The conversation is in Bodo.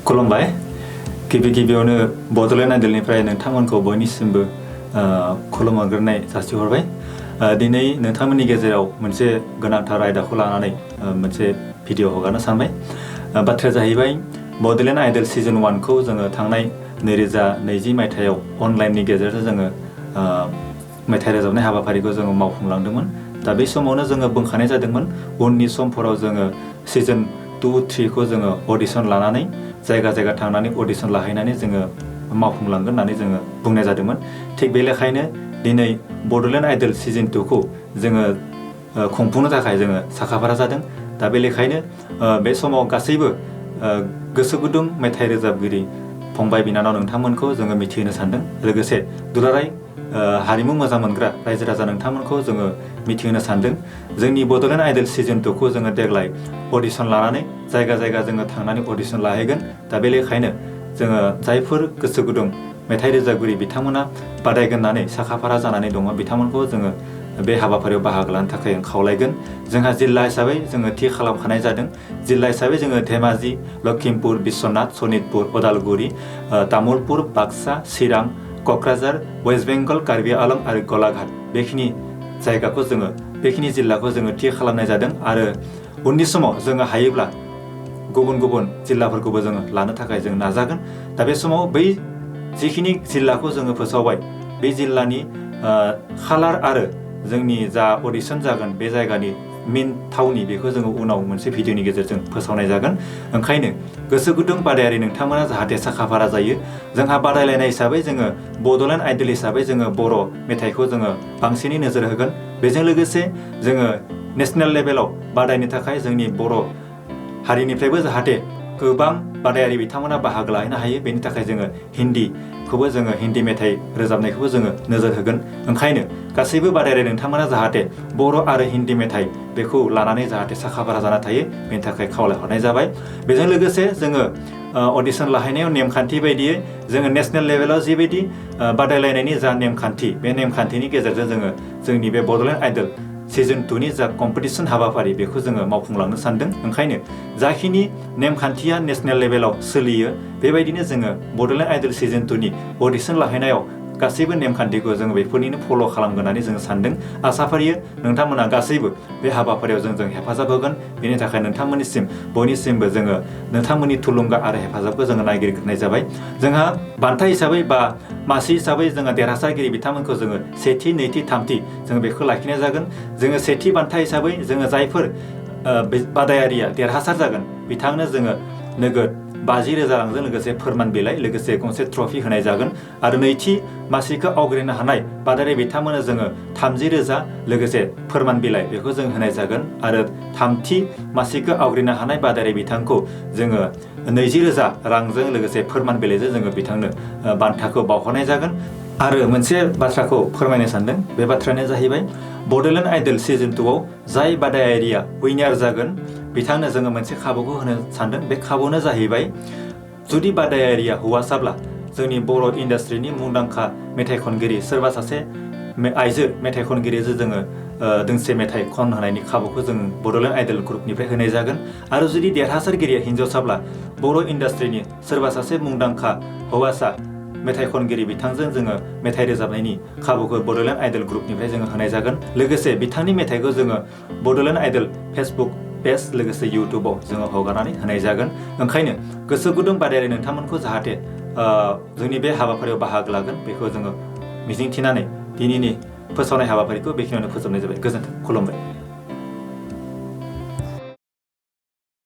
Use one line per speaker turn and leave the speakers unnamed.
खुलुमबाय गिबियावनो बड'लेण्ड आइडलनिफ्राय नोंथांमोनखौ बयनिसिमबो खुलुमहरग्रोनाय जासिहरबाय। दिनै नोंथांमोननि गेजेराव मोनसे गोनांथार आयदाखौ लानानै मोनसे भिडिअ हगारनो सानबाय। बाथ्राया जाहैबाय बड'लेण्ड आइडल सिजन 1 खौ जोङो थांनाय 2020 मायथाइयाव अनलाइननि गेजेरजों जोङो मेथाइ रोजाबनाय हाबाफारिखौ जोङो मावफुंलांदोंमोन। दा बे समावनो जोङो बुंखानाय जादोंमोन उननि समफोराव जोङो सिजन 2-3 खौ जोङो अडिसन लानानै जायगा थांनानै अडिसन लाहैनानै जोङो मावफुंलांगोन होननानै जोङो बुंनाय जादोंमोन। थिग बे लेखायैनो दिनै बड'लेण्ड आइडल सिजन 2 खौ जोङो खुंफुंनो थाखाय जोङो साखाफारा जादों। दा बे लेखायैनो बे समाव गासैबो गोसो गुदुं मेथाइ रोजाबगिरि फंबाय बिनानाव नोंथांमोनखौ जोङो मिथिहोनो सानदों। लोगोसे दुलाराय हारिमु मोजां मोनग्रा रायजो राजा नोंथांमोनखौ जोङो मिथिहोनो सानदों। जोंनि बड'लेण्ड आइडल सिजन 2 खौ जोङो देग्लाय अडिसन लानानै जायगा जोङो थांनानै अडिसन लाहैगोन। दा बे लेखायैनो जोङो जायफोर गोसो गुदुं मेथाइ रोजाबगिरि बिथांमोना बादायगोन होननानै साखाफारा जानानै दङ बिथांमोनखौ जोङो बे हाबाफारियाव बाहागो लानो थाखाय खावलायगोन। जोंहा जिल्ला हिसाबै जोङो थि खालामखानाय जादों। जिल्ला हिसाबै जोङो धेमाजि, लखिमपुर, बिश्वनाथ, सनितपुर, उदालगुरि, तामुलपुर, बाक्सा, चिरां, क'क्राझार, वेस्ट बेंगल, कार्बि आलं आरो गलाघाट बेखिनि जायगाखौ जोङो बेखिनि जिल्लाखौ जोङो थि खालामनाय जादों। आरो उननि समाव जोङो हायोब्ला गुबुन जिल्लाफोरखौबो जोङो लानो थाखाय जों नाजागोन। दा बे समाव बै जिखिनि जिल्लाखौ जोङो फोसावबाय बे जिल्लानि खालार आरो जोंनि जा अडिसन जागोन बे जायगानि मेन थावनि बेखौ जोङो उनाव मोनसे भिडिअनि गेजेरजों फोसावनाय जागोन। ओंखायनो गोसो गुदुं बादायारि नोंथांमोना जाहाथे साखाफारा जायो। जोंहा बादायलायनाय हिसाबै जोङो बड'लेण्ड आइडल हिसाबै जोङो बर' मेथाइखौ जोङो बांसिनै नोजोर होगोन। बेजों लोगोसे जोङो नेसनेल लेभेलाव बादायनो थाखाय जोंनि बर' हारिनिफ्रायबो जाहाथे गोबां बादायारि बिथांमोना बाहागो लाहैनो हायो बेनि थाखाय जोङो हिन्दी मेथाइ रोजाबनायखौबो जोङो नोजोर होगोन। ओंखायनो गासैबो बादायारि नोंथांमोना जाहाथे बर' आरो हिन्दी मेथाइ बेखौ लानानै जाहाथे साखाफारा जाना थायो बेनि थाखाय खावलायहरनाय जाबाय। बेजों लोगोसे जोङो अडिसन लाहैनायाव नेमखान्थि बायदियै जोङो नेसनेल लेभेलाव जिबायदि बादायलायनायनि जा नेमखान्थि बे नेमखान्थिनि गेजेरजों जोङो जोंनि बे बड'लेण्ड आइडल सिजन 2 नि जा कम्पिटिसन हाबाफारि बेखौ जोङो मावफुंलांनो सानदों। ओंखायनो जाखिनि नेमखान्थिया नेसनेल लेभेलाव सोलियो बेबायदिनो जोङो बड'लेण्ड आइडल सिजन 2 नि अडिसन लाहैनायाव गासैबो नेमखान्थिखौ जोङो बेफोरनिनो फल' खालामगोन होननानै जोङो सानदों। आसा फारियो नोंथांमोना गासैबो बे हाबाफारियाव जोंजों हेफाजाब होगोन। बेनि थाखाय नोंथांमोननिसिम बयनिसिमबो जोङो नोंथांमोननि थुलुंगा आरो हेफाजाबखौ जोङो नागिरग्रोनाय जाबाय। जोंहा बान्था हिसाबै बा मासि हिसाबै जोङो देरहासारगिरि बिथांमोनखौ जोङो सेथि, नैथि, थामथि जोङो बेखौ लाखिनाय जागोन। जोङो सेथि बान्था हिसाबै जोङो जायफोर बादायारिया देरहासार जागोन बिथांनो जोङो नोगोद 50,000 रांजों लोगोसे फोरमान बिलाइ लोगोसे गंसे ट्रफि होनाय जागोन। आरो नैथि मासिखौ आवग्रिनो हानाय बादायारि बिथांमोननो जोङो 30,000 लोगोसे फोरमान बिलाइ बेखौ जों होनाय जागोन। आरो थामथि मासिखौ आवग्रिनो हानाय बादायारि बिथांखौ जोङो 20,000 रांजों लोगोसे फोरमान बिलाइजों जोङो बिथांनो बान्थाखौ बावहरनाय जागोन। आरो मोनसे बाथ्राखौ फोरमायनो सानदों। बे बाथ्रायानो जाहैबाय बड'लेण्ड आइडल सिजन 2 आव जाय बादायारिया उइनार जागोन बिथांनो जोङो मोनसे खाबुखौ होनो सानदों। बे खाबुआनो जाहैबाय जुदि बादायारिया हौवासाब्ला जोंनि बर' इन्डास्ट्रिनि मुंदांखा मेथाइ खनगिरि सोरबा सासे आइजो मेथाइ खनगिरिजों जोङो दोंसे मेथाइ खन होनायनि खाबुखौ जों बड'लेण्ड आइडल ग्रुपनिफ्राय होनाय जागोन। आरो जुदि देरहासारगिरिया हिन्जावसाब्ला बर' इन्डास्ट्रिनि सोरबा सासे मुंदांखा हौवासा मेथाइ खनगिरि बिथांजों जोङो मेथाइ रोजाबनायनि खाबुखौ बड'लेण्ड आइडल ग्रुपनिफ्राय जोङो होनाय जागोन। लोगोसे बिथांनि मेथाइखौ जोङो बड'लेण्ड आइडल फेसबुक पेज लोगोसे इउटुबाव जोङो हगारनानै होनाय जागोन। ओंखायनो गोसो गुदुं बादायारि नोंथांमोनखौ जाहाथे जोंनि बे हाबाफारियाव बाहागो लागोन बेखौ जोङो मिजिंथिनानै दिनैनि फोसावनाय हाबाफारिखौ बेखिनियावनो फोजोबनाय जाबाय। गोजोन्थों, खुलुमबाय।